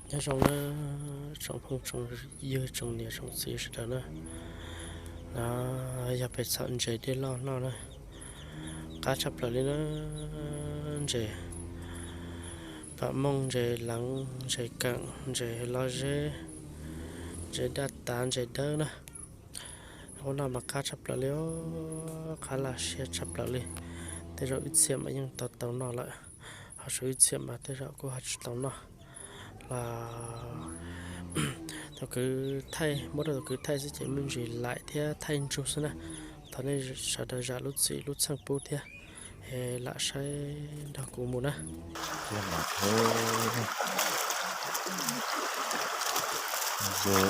Nyob zoo na, tsoom phooj tsoom ywg tsoom niam tsoom txiv sawv daws na. No yog pem txhom ntses dej loj noj na, qab tshaj plaws li na. Ntses pam mooj, ntses leev, ntses keem, ntses loj zeb, ntses daj tav, ntses dawb na. Ua noj mas qab tshaj plaws li, qab laj siab tshaj plaws li. Tej zaum ib txhia mas yeej tau tau noj lawm, ho tsuas ib txhia mas tej zaum kuj ho tsis tau noj. Los tus kwv thaij, muab rau tus kwv thaij xwb ces me ntsis laim thiab thaij ntsug xwb na. Thov nej sawv daws zam lub txim lub txim pub thiab, es lam saib nrog kuv mus na. Hauv tas li. Tsis zeej li.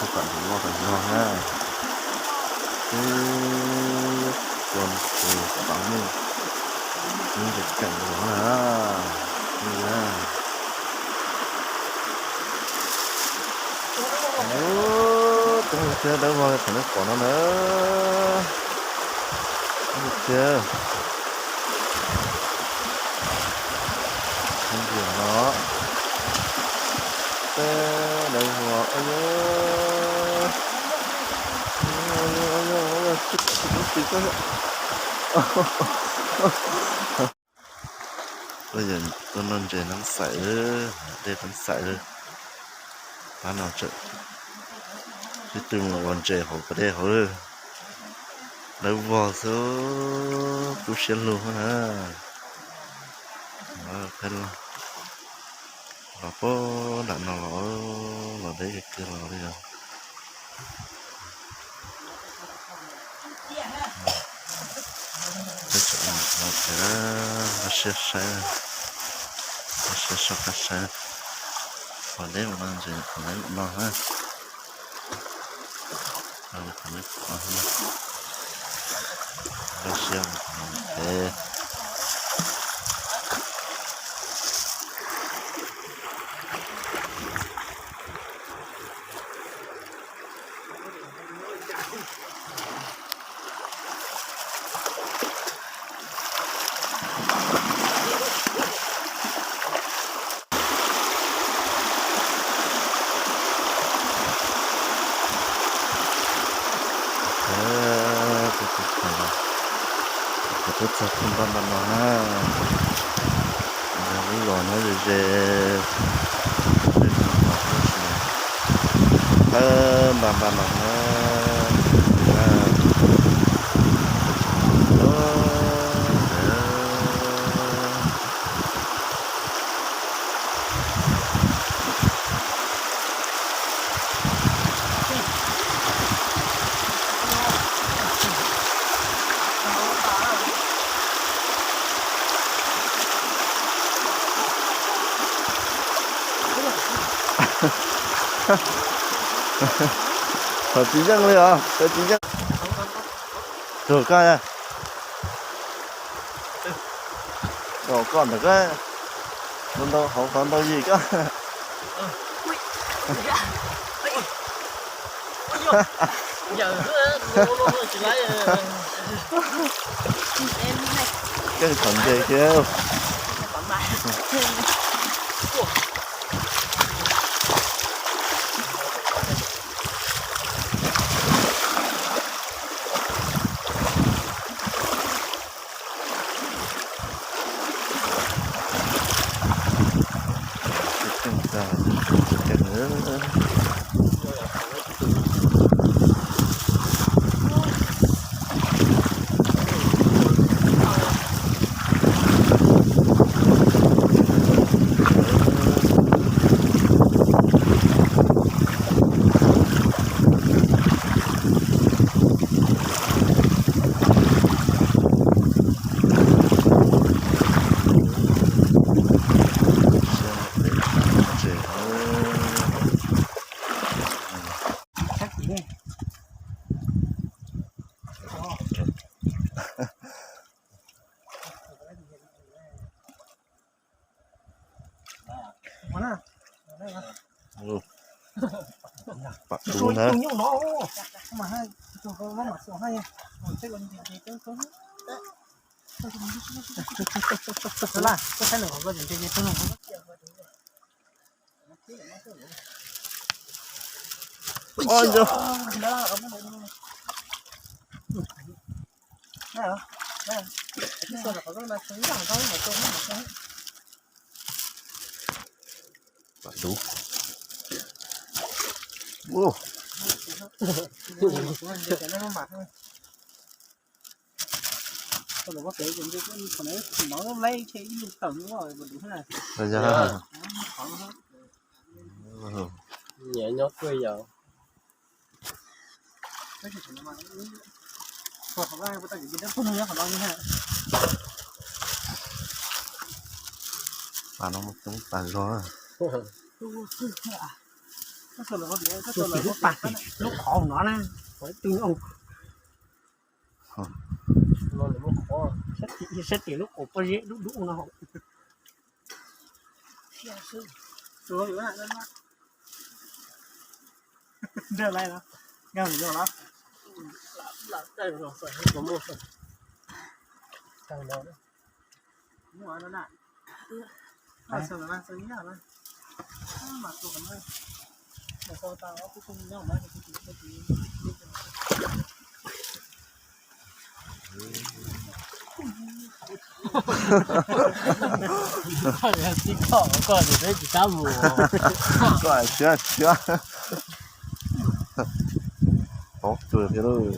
Tus kam ntug loj tas zog na. Twb tua tus pam mooj, twb ntses keem los na. Coob tiag, dawb vog li qhov nej pom no na. Tiag. Ntses no, teb dawb vog, tuaj noj ntses Neeb Xaim, dej Neeb Xaim. Pab no tseem sib tw mus ua ntses hauv pas dej hauv. Dawb vog xwb, tu siab lug na. Los puag nram no los, los deb kiag los li os. Peb tseem mus ua ntses, npaj siab saib, npaj siab soj qab saib. Qhov deb mus no ntses, qhov deb mus no na. Qhov deb mus no, npaj siab mus no. Kuv twb txog thawj npab npab no na, yog lub zos nyob ze ze, thawj npab npab no na. Tsis yeej li os, tsis yeej. Tug koj, koj ntawm koj, ntau hauv qhov ntau yim koj. Keej qhov ntses kiag. Pam dub na. Pam dub. Nyob nyob kuj yog. Pam no coob tas zog. Lub qhov no na, qhov twg no. Sab tim lub qhov pob zeb dub dub no. Tib koj koj tsis tab mus. Koj siab siab. Tod kawg thiab lauj.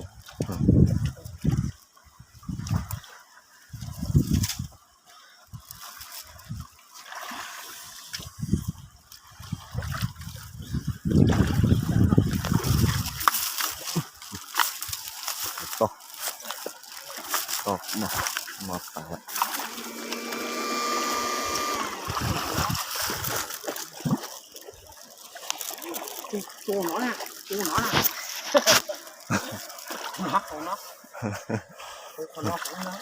Tod, tod no, no tas lawm. Tus no na, tus no na. Tus no, tus no, tus no.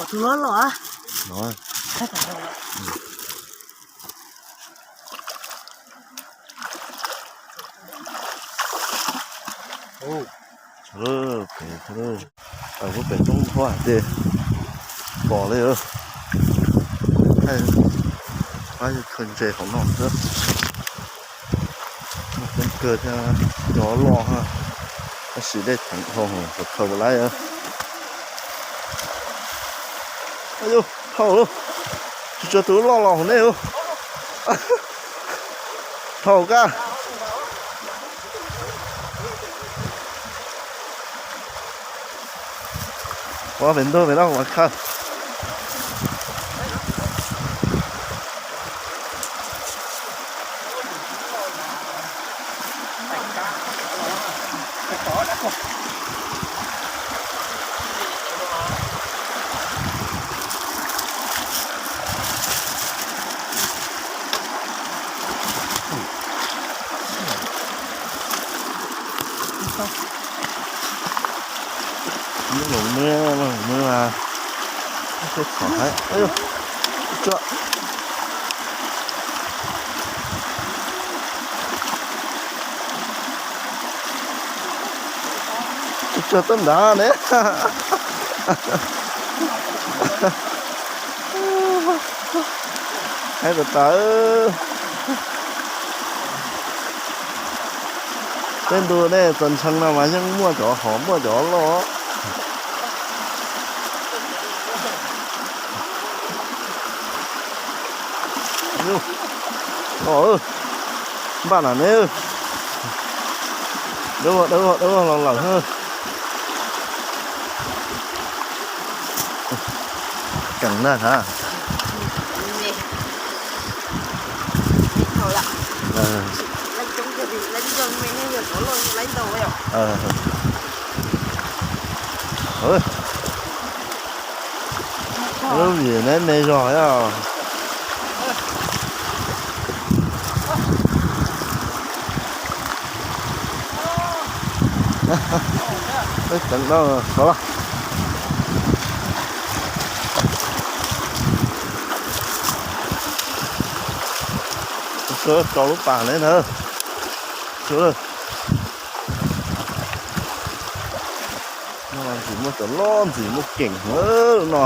Tus no los. Pem, pem roob nqhuab ces pom li. Pab khaws ntses hauv no xwb. Coob kawg thiab, cov loj, tab sis dej theem dhau, khaws khaws puas laib. Dhau lauj, tsis tsuas tus loj los hauv nej. Dhau kab. Ua pem ntug pem no mas khaws. Muab los muab, los muab mas. Ib tsob txhom haib. Ib tsob tab nrad ne. Haib tas tas. Tej ntu nej txog ntshe no mas yeej muaj cov hov muaj cov loj. Npaj na ne, dawb dawb los lawm. Keem na hab. Lub vim neb me zog yog. Peb teev dab qhov loj. Rau lub pas ne ntag. No ntxim muaj cov loj ntxim muaj keem no.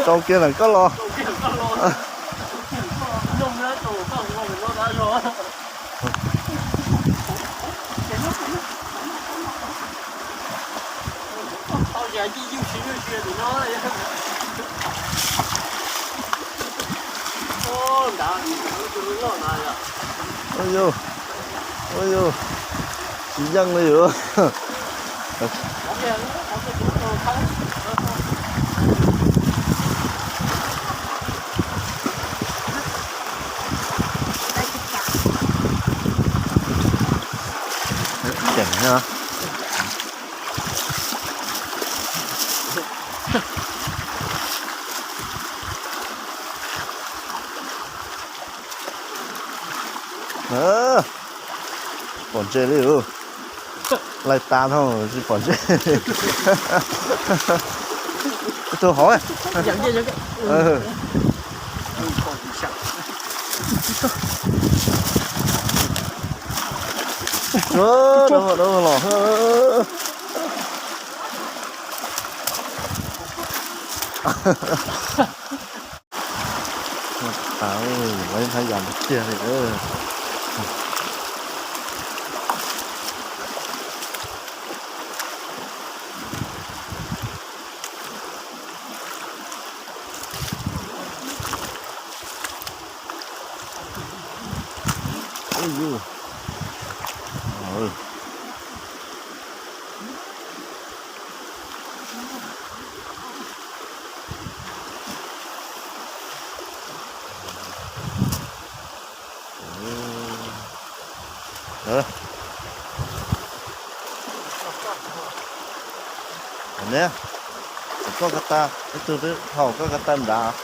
Tau kiag ntawm koj los. Ua yus, ua yus, tsis yeej li yus. Ceem thiab. Pom ntses li, laij tas no tsis pom ntses. Tus hov. Los. Lawv haj yam tiag li. Ne, koj ko taw, ib tug twb haum koj ko taw nrad.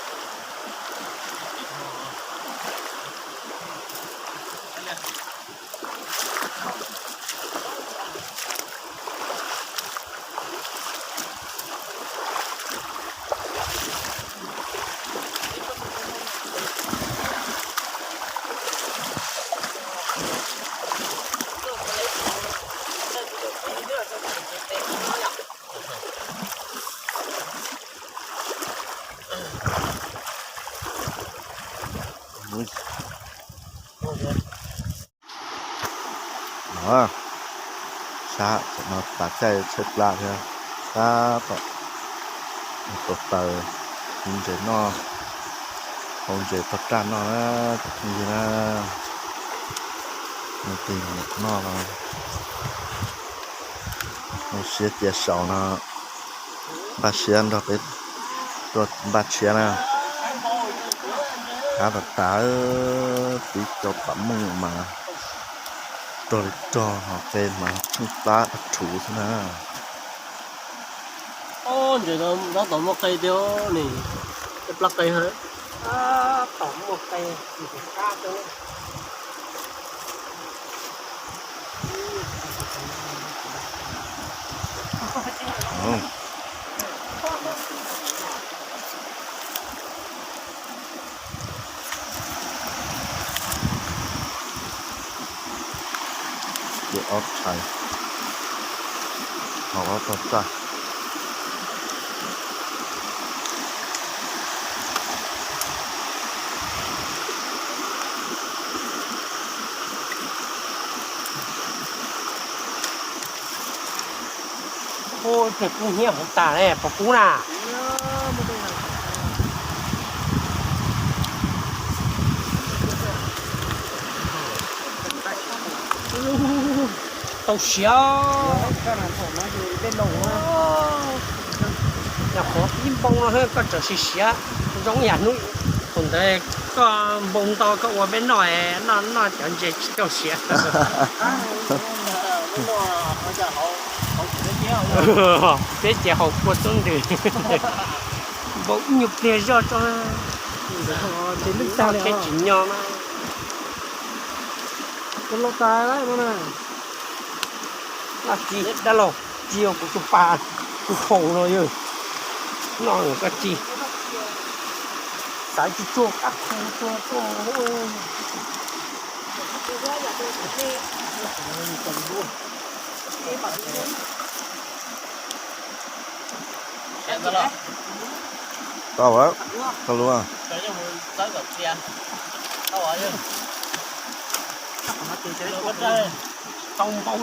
No, sab tom no tav caij tshaib plab thiab, sab tom tau taws, kuv ntses noj, hau ntses tog raj noj na, cov phooj ywg na. Noj tig noj no, zoo siab cia saum no, npaj siab nrog peb tuaj npaj tshiab na. Qab tas tas, tib co pam mooj mas rog li rog, ho qe mas tsheej plab rhuv xwb na. Ntses no tab tom muaj qe tiag ne, plab qe. Tom muaj qe, ntses kab xwb. Ces ob tshais, haus ob tog raj. Tus kub hnyiab hauv tas ne, pom kub na. Tau siav. Yog qhov ib npoo no koj tseem siav siav zoo yam hnub, thaum ntawd koj npoo ntau koj ua peb noj, noj noj cov ntses tsis tau siav. Peb ces haus kua txob ntws, npoo ib nyuag pliag zoj tso, thiaj tsis nyo mas. Noj txiv dab laug, txiv kuv tus pas, kuv haus no yog, noj koj txiv, xav tsis tsuag qab khu tuag tuag. Tau, tau lub. Tau npau.